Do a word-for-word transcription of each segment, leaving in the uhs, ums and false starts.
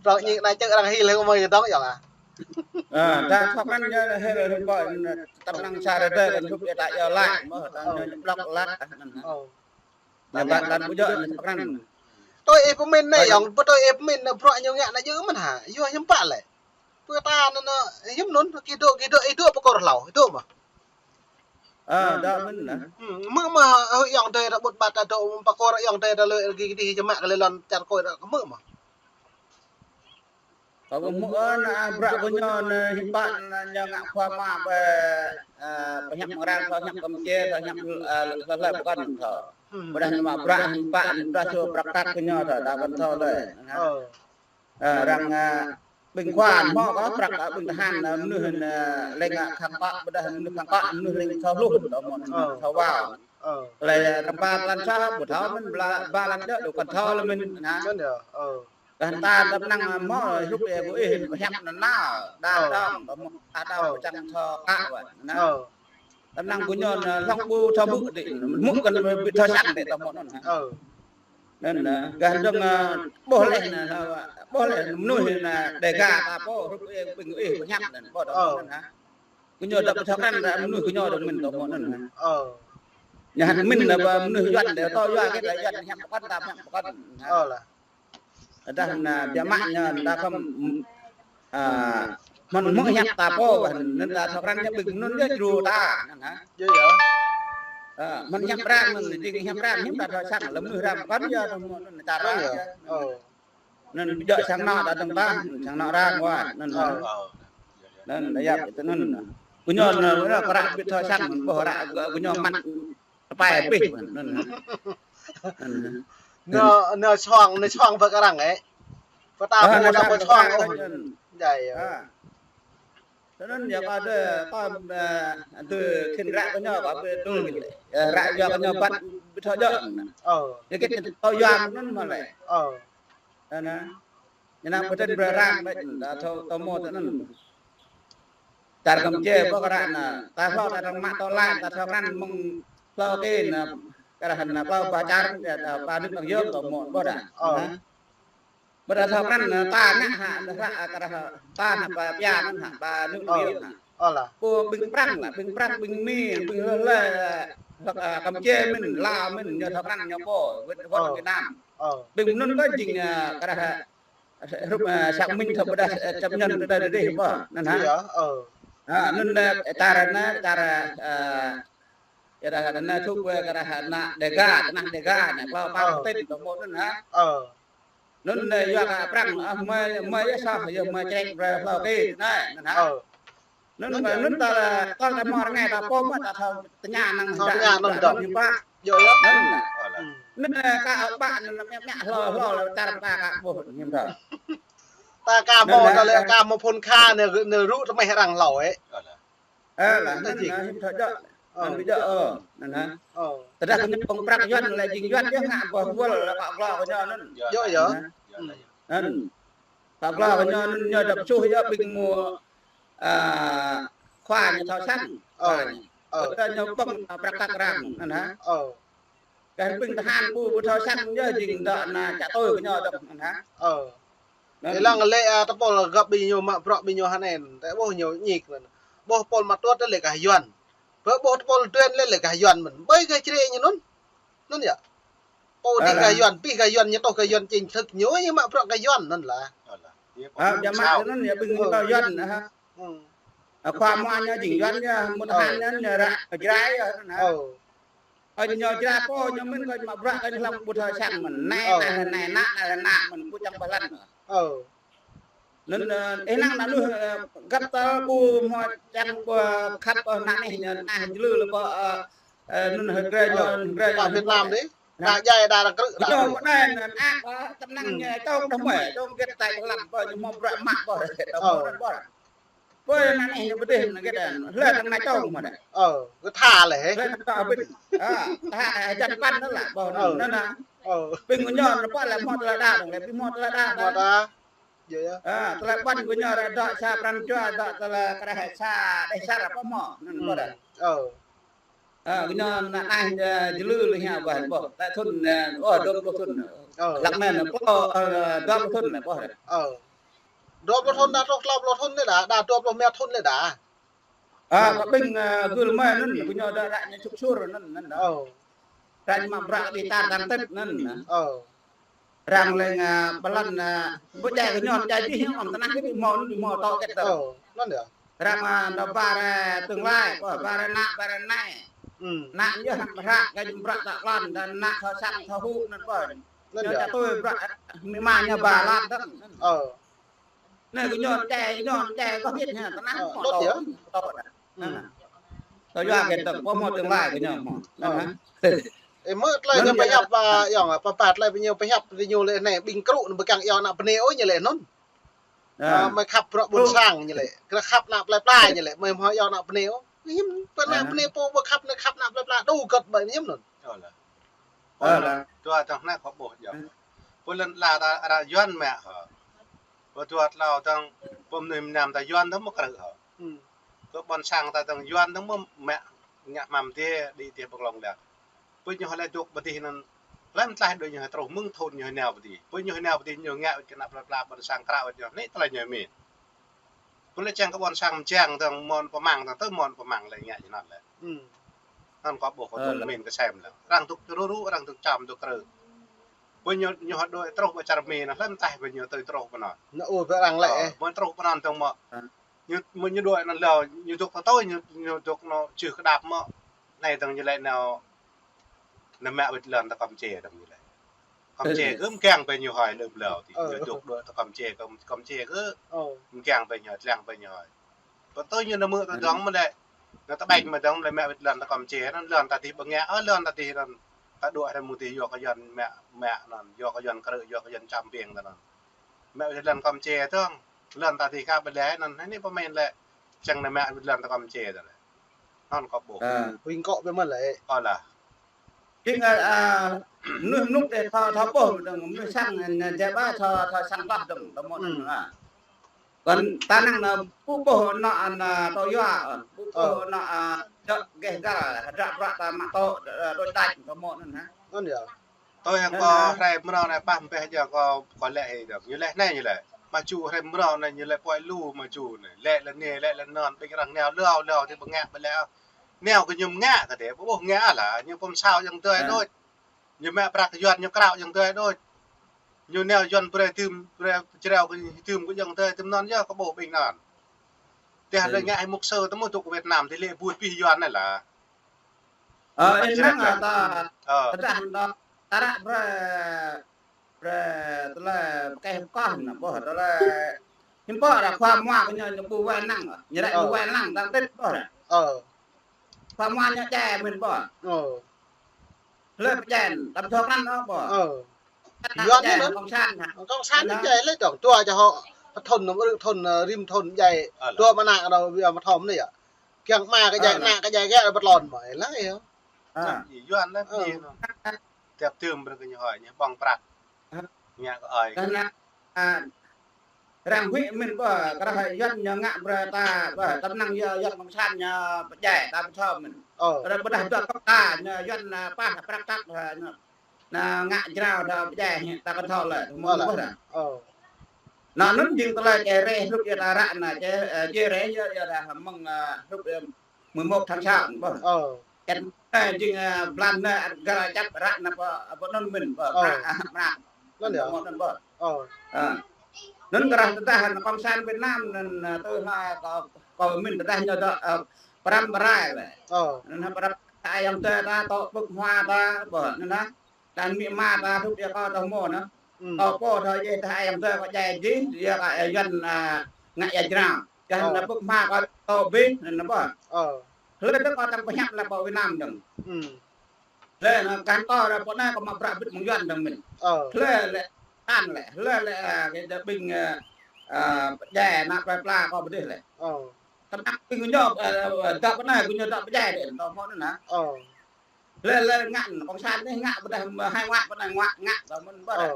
Tơl ñu anai čơ̆ arăng hil hăng mơi dong yơh lah. Ơ, ta thâo krăn ñu hil hăng mơi, tơl năng sa rơdơi kơ hrup ta yơh lah, mơ̆ ta ñu blok lăt, anŭn hă. Ơ. Ñu ƀă lăt ƀu djơ̆ ñu thâo krăn. Tui ih pơmĭn anai yơh, tui ih pơmĭn anai bruă ñu ngă anai djơ̆ mơ̆n hă, yua hiư̆m pă lĕ. Pơ ta anŭn, hiư̆m anŭn, kơ dŏ, kơ dŏ, ih dŏ pơkor hlâo, ih dŏ mơ̆. Ơ, dŏ mơ̆n lah. Hmư̆ mơ̆, ayŏng adơi ta ƀut ƀat ta dŏ pơkor, ayŏng adơi ta lơi gih gih čơmă kơ lĕ lŏn čar kôi ta hmư̆ mơ̆. Kâo ƀu hmư̆ ôh, anai bruă kơ ñu anai hiư̆m pă anai ñu ngă khua mă ƀơi, ơ, pơhiăp arăng, pơhiăp Campuchia, pơhiăp, ơ, hlơi hlơi pơkŏn thâo. Ƀôdah ñu mă bruă hiư̆m pă, ƀôdah čô prăk prăk kơ ñu thâo, ta ƀu thâo lơi. Ơ. Ơ, arăng, ơ, ƀing khua hmâo kơ prăk, ơ, ƀing tơhan, ơ, mơnuih, ơ, leng, ơ, khăng kŏ, ƀôdah mơnuih khăng kŏ, mơnuih leng thâo hluh, thâo mơ̆n, thâo wao. Lĕ rơpa tơlăn sa, ƀu thâo mơ̆n, ba lăn djơ̆, dŏ kăn thâo lĕ mơ̆n, anŭn hă. Kah ta tơpă năng mơ̆ hrup ih ƀu ih pơhiăp anŭn nao, đa đong, ƀu mơ̆ ta đa pơčăng thâo kă wơ̆t, anŭn hă. Tơpă năng ƀu ñu anŭn hlŏng ƀu thâo hmư̆ đĭ, hmư̆ kăn ƀu thâo săng đĭ tơmơ̆ anŭn hă. Anŭn, ơ, gah dong, ơ, ƀuh lĕ anŭn, ơ, ƀuh lĕ mơnuih anŭn Dega ta pô, hrup ih ƀing ih pơhiăp anŭn, ƀuh tơmơ̆ anŭn hă. Kơ ñu dŏ pơthâo krăn ta mơnuih kơ ñu dŏ mơ̆n tơmơ̆ anŭn hă. Ñu hă mơ̆n anŭn ƀă mơnuih Yuan đe tơ yua kơ ta Yuan hiăp pơkŏn ta hiăp pơkŏn hă. Dah anŭn biă mă ñu ta khŏm, ơ, mơ̆n mơ̆ hiăp ta pô, anŭn ta thâo krăn ñu ƀing anŭn yơh djru ta, anŭn hă. Yơh yơh. Ơ, mơ̆n hiăp arăng, mơ̆n jing hiăp arăng, hiư̆m ta thâo săng, lơ̆m mơnuih arăng pơkŏn yơh, anŭn ta arăng yơh. Anŭn ƀu djơ̆ sang anŏ ta dơ̆ng ta, sang anŏ arăng wơ̆t, anŭn hă. Anŭn ta yap kơ anŭn. Kơ ñu anŭn, kơ arăng ƀu thâo săng, mơ̆n ƀuh arăng, kơ ñu măt tơpai abih, anŭn hă. Anŭn hă. Anŭn, anŭn suang, anŭn suang ƀơi kơ arăng, ơ. Pơ ta pô ta pơ suang, ơ. Jai, ơ. Tơ anŭn yơh kơ tơ, kơ, ơ, tơ khĭn ră kơ ñu kơ ƀu tŭ, ơ, ră yua kơ ñu ƀăt ƀu thâo djơ̆. Ơ. Yua kơ tơ yua anŭn mơ̆ lĕ. Ơ. Anŭn hă. Ñu anŭn pơtên brơi arăng mơ̆ ta thâo, thâo mơ̆ tơ anŭn. Čar Campuchia ƀơi kơ arăng anŭn, ta hlâo ta arăng mă tơlơi, ta thâo krăn mơ̆ng hlâo kơ anŭn, kơ arăng anŭn hlâo ba čar, ta ba nước đang yơh thâo mơ̆ ƀơi đa. Ơ. Anŭn hă. Ƀôdah thâo krăn, ơ, ta ngă hă, hră, ơ, kơ dah, ơ, ta hă, ba pia anŭn hă, ba nước ơ. Miêng hă. Ơ lah. Pô ƀing Prăng lah, ƀing Prăng, ƀing Mi, ƀing hlơi hlơi, ơ, hlăk, ơ, Campuchia mơ̆n, Lao mơ̆n, ñu thâo krăn ñu pô, wơ̆t, wơ̆t ơ. Việt Nam. Ơ. Ƀing anŭn kơ jing, ơ, kơ dah, ơ, hrup, ơ, xác minh thâo ƀôdah, ơ, chấp nhận tơdơi tơdih pô, anŭn hă. Yơh, ơ. Hă, anŭn, ơ, čar anŭn, čar, ơ, yua dah anŭn hrup kơ dah ană Dega, tơnah Dega, anŭn hlâo pă tên tơmơ̆ anŭn hă. Ơ. Anŭn, ơ, yua kơ Prăng, ơ, mơi, mơi yơh soh, yơh mơi črek brơi hlâo kơ anai, anŭn hă. Ơ. Anŭn, anŭn ta, ta ta mơ̆ rơngai ta pô mơ̆ ta thâo tơña năng thâo tơña năng dong. Hiư̆m pă. Yơh, yơh. Anŭn. Anŭn, ơ, kơ ƀă anŭn mă mă hlâo hlâo lĕ čar ta kơ ƀuh hiư̆m thâo. Ta kơ mơ̆ ta lĕ kơ mơ̆ phun kha anai, anai rŭ tơmeh arăng hlâo ơ. Ơ, lah, anŭn, anŭn, hiư̆m thâo djơ̆. Ơ. Anŭn ƀu djơ̆, ơ, anŭn hă. Ơ. Tơdah kơ ñu pơ̆ng prăk Yuan lĕ jing Yuan yơh ngă ƀơi wơl lĕ kơ glô kơ ñu anŭn. Yơh, yơh. Anŭn. Kơ glô kơ ñu anŭn ñu dŏ pơsuh yơh ƀing mơ̆, ơ, khua ñu thâo săng. Ơ. Khua ñu. Ơ. Tơdah ñu pơ̆ng prăk kăk arăng, anŭn hă. Ơ. Kơ ƀing tơhan ƀu, ƀu thâo săng yơh jing dŏ anŭn čă tui kơ ñu dŏ, anŭn hă. Ơ. Anŭn. Ih lăng lĕ, ơ, tơpul găp ƀing ñu mă bruă ƀing ñu hơnăn, tơƀuh ñu ñik anŭn. Ƀuh pul mă tuăt lĕ gah Yuan. Ƀuh, ƀuh tơpul duen lĕ, lĕ gah Yuan mơ̆n. Ƀơi gah črê ñu anŭn. Anŭn yơh. Pô dih gah Yuan, pih gah Yuan, ñu tŏh gah Yuan, čing thơk ñu, ñu mă bruă gah Yuan anŭn lah. Hă, biă mă anŭn yơh ƀing ñu tŏh Yuan hă. Ơ, khua mă ñu jing Yuan yơh, mơ̆ tơhan ñu, ñu ră Jrai yơh anŭn hă. Ơ. Ơ, ñu Jrai pô, ñu mĭn kơ mă bruă kơ ñu hlŏng ƀu thâo săng mơ̆n. Anai, anai, anai, anai, anai, anai, mơ̆n ƀu čang pơlăn. Ơ. Anŭn, ơ, ih năng anŭn, ơ, găp tơl ƀu hmâo čang ƀu khăp ƀu anai, ñu anai jlư lĕ ƀu, ơ, ơ, anŭn hơdrơi ñu, hơdrơi ñu. Việt Nam dih. Đa jai đa răng krư̆ đa. Ñu anai, anŭn ăt, ơ, tơpă năng ñu tŏng đah mơi, tŏng gĕt tai pơlăn ƀu ñu hmâo bruă mă ƀu, tŏng ƀu. Ƀơi anai ñu pơdih anŭn kơ đa, hlơi tơngan čông mă đa. Ơ, kơ tha lĕ hĕ. Hlơi tơngan čông ƀĭt. Ơ, tha, ơ, jăn păn anŭn lah, ƀuh anŭn, anŭn. Ơ. Ƀing kơ ñu anŭn pă lĕ hmâo tơlơi đa, dong lĕ ƀing hmâo tơlơi đa. Hmâo đa. Yơh, yơh. Ơ, tơlơi ƀăn kơ ñu ră dŏ sa pran jua, dŏ tơlơi kơ ră sa, đeh sa ră pơhmâo, anŭn ƀuh đa. Ơ. Ơ, kơ ñu anai, ơ, jlư lĕ hiă ƀuh, ƀuh. Lĕ thŭn, ơ, ơ, dua pluh thŭn. Ơ. Lăk anai anŭn, ơ, ơ, dua pluh thŭn lĕ ƀuh đa. Ơ. Dua pluh thŭn đa, truh klâo pluh thŭn lĕ đa, đa dua pluh rơma thŭn lĕ đa. Ơ, kơ ƀing, ơ, gơl mơi anŭn, gơñu đa ră ñu sŭk sur anŭn, anŭn đa. Ơ. Ră ñu mă bruă kơ ƀing ta dang tĭt anŭn. Ơ. Arăng lĕ, ơ, blan, ơ, ƀu djai kơ ñu, djai dih ñu, ƀing tơnah kơ ƀing hmâo, ƀing hmâo tŏ kĕt tơ. Ơ, anŭn yơh. Arăng, ơ, đa ba rai tương lai, ƀơ, ba rai ană, ba rai anai. Hm. Ană ñu hăng hră, kơ ñu bruă ta klon, đa ană thâo săng, thâo hŭ, anŭn ƀơ. Anŭn yơh. Ñu čă tui bruă, mĭ ma ñu ba lăn tơ. Ơ. Anai kơ ñu djai, ñu djai kơ hĭt hă, tơnah. Ơ, hmâo đôč tŏ, yơh. Tŏ đa. Hm. Anŭn. Tơjuă kơ tơ̆ng, ƀu hmâo tương lai kơ ñu hmâo. Ơ. Anŭn hă. Ê, mơ̆ tơlơi anŭn ñu yơh pơhiăp, ơ, yơh, pơpă tơlơi ñu pơhiăp, ñu lĕ anai, ƀing krŭ anŭn ƀu kiăng iâu ană bơnai ôh ñu lĕ anŭn. Ơ. Ơ, mơi khăp bruă ƀôn sang ñu lĕ, kơ khăp ană plơi pla ñu lĕ, mơi hmâo iâu ană bơnai ôh. Hiư̆m, pơ ană bơnai pô ƀu khăp, ană khăp ană plơi pla, đu gơ̆t ƀơi hiư̆m anŭn. Ơ, lă. Ơ, lă. Dua tơ̆ng anai kâo ƀuh yơh. Ơ. Pô lŏn ala ta, ala Yuan mă hă. Pô dua tlâo tơ̆ng, pô mơnuih mơnam ta Yuan tơ̆ng mơ̆ krư̆ hă. Hm. Kơ ƀôn sang ta tơ̆ng Yuan tơ̆ng mơ̆ mă ngă hmam dê, đĭ dê ƀơi glông lĕ. Pô ñu hơlơi dŏ ƀơi dih anŭn, lăm tlaih đôč ñu hơtruh mơ̆ng thŭn ñu hơnao ƀơi dih. Pô ñu hơnao ƀơi dih ñu ngă wơ̆t kơ ană plơi pla ƀôn sang krao wơ̆t ñu, anai tơlơi ñu mĭn. Pô lĕ čang kơ ƀôn sang mơčang tơ̆ng mơ̆n pơmang tơ̆ng tơ mơ̆n pơmang lĕ ngă ñu anŭn lĕ. Hm. Anŭn kâo ƀuh kâo tŭ mĭn kơ sem lĕ. Arăng dŏ rŭ rŭ, arăng dŏ čăm dŏ krư̆. Pô ñu, ñu hơdui truh ƀơi čar Mi anŭn, lăm tlaih pô ñu tui truh pơ anŭn. Anŭn ôh, pơ arăng lĕ. Ơ, pô truh pơ anŭn tơ̆ng mơ̆. Ơ. Ñu, mơ̆ ñu đuaĭ anŭn lĕ, ñu dŏ tơ tui, ñu, ñu dŏ anŭn čư̆ kơdap mơ̆. Anai tơ̆ng ñu lĕ anŭn, anŭn mă wơ̆t lŏn ta Kăm Che tơ̆ng ñu lĕ. Kăm Che kơ mơ̆ kiăng pơ ñu hơi lơ̆m lĕ, tui ñu dŏ đuaĭ ta Kăm Che, Kăm, Kăm Che kơ mơ̆ kiăng pơ ñu, lăng pơ ñu hơi. Pơ tui ñu anŭn mơ̆ tơdơ̆ng mơ̆ lĕ, anŭn ta ƀañ mơ̆ tơdơ̆ng lĕ mă wơ̆t lŏn ta Kăm Che, anŭn lŏn ta dih ƀơ̆ng ngă, ơ, lŏn ta dih anŭn, ta đuaĭ hrơi mơ̆ng dih yua kơ Yuan mă, mă anŭn, yua kơ Yuan krư̆, yua kơ Yuan čăm ƀing ta anŭn. Mă wơ̆t lŏn Kăm Che tơ̆ng, lŏn ta dih kơ ƀơi lĕ anŭn, anai pơmĭn lĕ, čang anŭn mă wơ̆t lŏn ta Kăm Che tơ̆ng lĕ. Anŭn kâo ƀuh. Ơ. Huĭ kâo ƀơi mơ̆n lĕ. Ơ lă. Jing, ơ, ơ, mơnuih mơnŭk dih thâo, thâo ƀuh, dơ̆ng mơnuih sang, ơ, djai ƀă thâo, thâo sang ƀah dơ̆ng, tơmơ̆ anŭn, ơ. Kŏn ta năng anŭn ƀu ƀuh anŭn, anŭn, tơjuă, ƀu ƀuh anŭn, ơ, djŏ geh gal, hơdră bruă ta mă tŏ, ơ, đôč đač, tơmơ̆ anŭn hă. Anŭn yơh. Tui hăng kâo hrơi mrâo anai pah ƀĕ jang kâo, kâo lĕ hĭ dơ̆ng. Ñu lĕ anai ñu lĕ. Mơ̆ ču hrơi mrâo anai ñu lĕ puai lu mơ̆ ču anai. Lĕ lĕ anai, lĕ lĕ anŭn, ƀing arăng nao lâo, lâo dih ƀơ̆ng ngă ƀơi lĕ. Nao kơ ñu ngă kơ dih, ƀu ƀuh ngă lah, ñu pơm sao ayŏng adơi đôč. Ñu mă prăk kơ Yuan ñu krao ayŏng adơi đôč. Ñu nao Yuan brơi tơm, brơi pơjrao kơ tơm kơ ayŏng adơi tơm anŭn yơh kơ ƀuh ƀing anŭn. Tơdah lĕ ngă hĭ mục sư tơmơ̆ dŏ kơ Việt Nam, tơlơi ƀuh pih Yuan anai lah. Ơ, ơ, ih năng ta, ơ, tơdah ta, ta ră brơi, brơi tơlơi pơkeh pơkah anŭn, ƀuh tơlơi. Hiư̆m pă ră khua mua kơ ñu, ñu ƀu wai lăng, ñu ră ƀu wai lăng, ta tĭt ƀuh ră. Ơ. Khua mua ñu djai mơ̆n ƀuh. Ơ. Hlơi pơdjai, ta ƀu thâo krăn ôh ƀuh. Ơ. Yuan anŭn, cộng sản hă? Cộng sản anŭn djai lĕ dơ̆ng, dua jơhŏ, thŭn, thŭn, ơ, rĭm thŭn djai, dua mơnă anŭn, wia mơthom anai yơh. Kiăng ama kơ djai, ană kơ djai, gĕ ƀơi lŏn mơ̆, lăng yơh. Ơ. Yuan lĕ, ơ, pơdjai anŭn. Tiap tơm brơi kơ ñu hơi, ñu ƀơ̆ng prăk. Ơ. Ngă kơ ơi. Kơ ană, ơ, arăng huĭ mơ̆n ƀuh, kơ ră Yuan ñu ngă brơi ta, ƀuh, tơm năng yơh Yuan cộng sản ñu pơdjai, ta ƀu thâo mơ̆n. Ơ. Kơ ră ƀôdah dua kŏk ta, ñu Yuan, ơ, pah prăk tăk, ơ, ñu anŭn ngă jrao đa pơdjai hĭ ta kơthâo lĕ, tơmơ̆ ƀuh đa. Ơ. Anŭn, anŭn jing tơlơi čê rĕ hrup yua ta ră anai čê, ơ, čê rĕ yua, yua đa mơ̆ng, ơ, hrup, ơ, mười một tháng sáu ƀuh. Ơ. Čăn, ơ, jing, ơ, blan anai ăt găl čăp ră anai pơ, pơ anŭn mơ̆n ƀuh. Ơ. Mra, mra. Anŭn yơh. Pơ anŭn ƀuh. Ơ. Ơ. Anŭn kơ ră tơdah anŭn cộng sản Việt Nam anŭn, ơ, tui hă kâo, kâo mĭn tơdah ñu dŏ, ơ, pơrăm pơrai lĕ. Ơ. Anŭn hă pơrăm ayŏng adơi ta tŏ pơ̆k hua ta ƀuh anŭn hă. Đăng mĭ ma ta hrup yua kâo tơmơ̆ anŭn. Ơ. Kâo pô thâo djai tơdah ayŏng adơi kâo djai dih, yua kơ, ơ, Yuan, ơ, ngă ia jrao. Čang anŭn pơ̆k hua kâo tŏ ƀing, anŭn ƀuh. Ơ. Hlơi tơ kâo tơ̆ng pơhiăp lĕ pơ Việt Nam dơ̆ng. Hlơi anŭn kăn tŏ ră pơ anai kâo mă bruă bĭt mơ̆ng Yuan dơ̆ng mơ̆n. Hlơi lĕ, an lĕ, hlơi lĕ, ơ, kơ ƀing, ơ, ơ, pơdjai ană plơi pla kâo ƀu dih lĕ. Tơdah ƀing gơñu, ơ, ơ, dŏ pơ anai gơñu dŏ pơdjai dih, tơmơ̆ anŭn hă. Lĕ, lĕ ngă, cộng sản anai ngă ƀôdah hai ngoak pơ anai ngoak ngă, tơmơ̆ ƀuh. Ơ.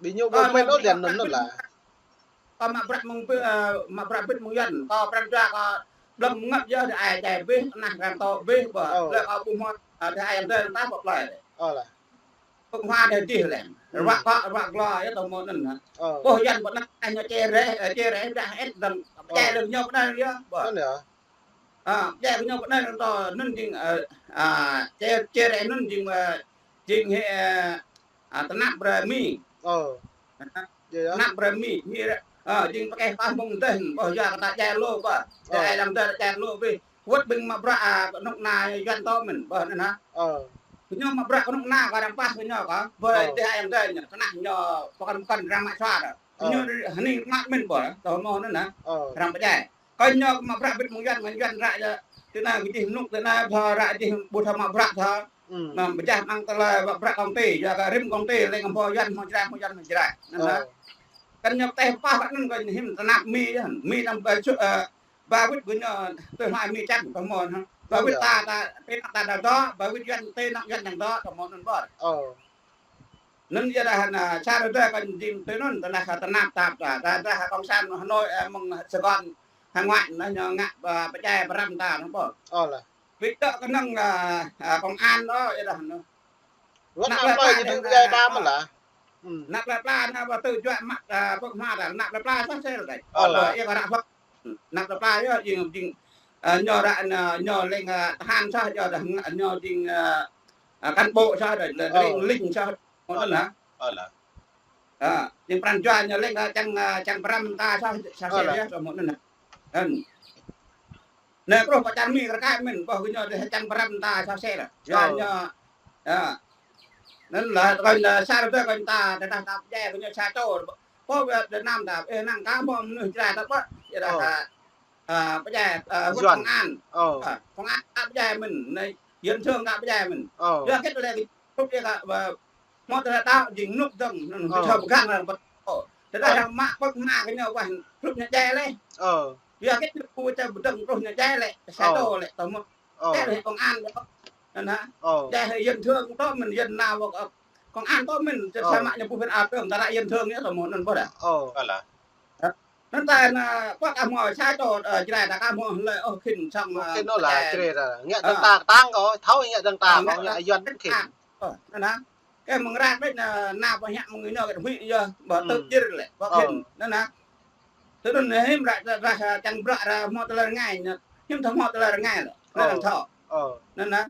Ƀing ñu ƀu mĭn ôh lĕ anŭn anŭn lah. Kâo mă bruă mơ̆ng, ơ, mă bruă bĭt mơ̆ng Yuan, kâo pran jua kâo blŏng ngă yơh dih ai djai ƀing, ană arăng tŏ ƀing ƀuh. Ơ. Lĕ kâo ƀu hmâo, ơ, dih ai adơi ta pơ plơi. Ơ lah. Pơ̆k hua dih dih lĕ. Hmm. Rơwă kơ, rơwă glô yơh tơmô anŭn hă. Ơ. Boh Yuan pơ anai ñu čere, ơ, čere dah et dơ̆ng. Ơ. Čere ñu pơ anai yơh. Boh. Anŭn yơh. Ơ, čere ñu pơ anai tơ anŭn jing, ơ, ơ, čere, čere anŭn jing, ơ, jing hĭ, ơ, ơ, tơnap brơi Mi. Ơ. Hă? Yơh, yơh. Tơnap brơi Mi, Mi ră, ơ, jing pơkeh pah mơ̆ng dêh, boh Yuan kơ ta čere lu, boh. Ơ. Čere dang dêh čere lu bih. Wơ̆t ƀing mă bruă, a, kơnuk kơna Yuan tơ mơ̆n, boh anŭn hă. Ơ. Kơ ñu mă bruă kơnuk kơna kơ arăng pah kơ ñu kơ, boh, ơ, dêh ayŏng adơi ñu, kơnah ñu pơkŏn pơkŏn arăng mă sua ră. Ơ. Ñu hơning mă mơ̆n boh, tơmô anŭn hă. Ơ. Arăng pơdjai. Kơ ñu mă bruă bĭt mơ̆ng Yuan, mơ̆ng Yuan ră yơh. Tơ anai kơ jih kơnuk, tơ anai thâo ră jih ƀu thâo mă bruă thâo. Hmm. Anŭn pơdjai mơ̆ng tơlơi mă bruă công ty, yua kơ rĭm công ty lĕ hmâo Yuan, hmâo Jrai, hmâo Yuan, hmâo Jrai. Anŭn hă. Ơ. Kơ ñu pơtĕh pơpah anŭn kơ hĭm tơnap Mi yơh. Mi anŭn ba ču, ơ, ba wĭt kơ ñu tơhmai Mi čăk tơmô anŭn hă. Ba wĭt ta, ta, tơnap ta dŏ, ba wĭt Yuan, tơnap Yuan dŏ, tơmô anŭn boh. Ơ. Anŭn yơh dah anŭn, čar dah kơ jing tơ anŭn, tơdah tơnap tap ta, ta, dah cộng sản Hà Nội, ơ, mơ̆ng Sài Gòn, hải ngoại anŭn ñu ngă, ơ, pơdjai pơrăm ta anŭn boh. Ơ lah. Wĭt tơ kơnơ̆ng, ơ, ơ, công an ôh, yơh dah anŭn. Wơ̆t anăp plơi pla ñu tŭ pơdjai ta mơ̆n lah. Hmm. Anăp plơi pla anŭn wơ̆t tŭ juă mă, ơ, pơ̆k hma ta, anăp plơi pla soh sel đôč. Ơ lah. Ơ, yơh kơ ră soh. Anăp plơi pla yơh jing, jing, ơ, ñu ră, ñu, ñu leng, ơ, tơhan soh, yơh dah ñu jing, ơ, ơ, cán bộ soh đôč, leng, ơ, lính soh. Ơ lah. Ơ lah. Ơ, jing pran jua ñu leng, ơ, čang, ơ, čang pơrăm ta soh, soh sel yơh, tơmô anŭn hă. Anŭn. Anai truh pơ čar Mi rơkơi mơ̆n, boh kơ ñu dêh čang pơrăm ta soh sel. Yua ñu, yơh. Anŭn lah, kơ ñu sa rơbê kơ ta, tơdah ta pơdjai kơ ñu sa čô. Boh Việt Nam ta, ơ, năng kơ hmâo mơnuih Jrai ta pơ, yơh dah, ơ, ơ, pơdjai, ơ, wơ̆t Yuan. Công an. Ơ. Ơ, công an ta pơdjai mơ̆n, anai, dân thường ta pơdjai mơ̆n. Ơ. Yua kơ lĕ, kơ, kơ, ơ, hmâo tơlơi đaŏ jing kơnuk dơ̆ng, anŭn, ơ, kơ thâo pơgang arăng pơ-, ơ. Tơdah, ơ, arăng mă pơ̆k hma kơ ñu wơ̆t, hrup ñu djai lĕ. Ơ. Yua kơ ñu pơtĕh pơdơ̆ng truh ñu djai lĕ, sa čô lĕ, tơmô. Ơ. Djai lĕ công an yơh. Anŭn hă. Ơ. Djai hĭ dân thường tơ mơ̆n, dân nao wơ̆t, ơ, công an tơ mơ̆n, ơ, samơ̆ ñu ƀu phiăn a tơm, ta ră dân thường yơh, tơmô anŭn boh dah. Ơ. Ơ lah. Anŭn ta anŭn, kơ hmâo sa čô, ơ, Jrai ta kơ hmâo lĕ, ôh, khĭn song, ơ, khĭn anŭn lah, Jrai ta. Ngă dơ̆ng ta kơtang kơ, thâo ngă dơ̆ng ta kơ, ngă Yuan khĭn. Ơ, anŭn hă. Kơ mơ̆ng ră bĕ anŭn, nao pơ hiăp mơ̆ng ñu kơ huĭ yơh, ƀu tŭ jir lĕ, ƀu khĭn. Anŭn hă. Tơ anŭn hĭm ră, ră, ră, čang bruă ră hmâo tơlơi rơngai, ñu hĭm thâo hmâo tơlơi rơngai lĕ. Anŭn thâo. Anŭn hă.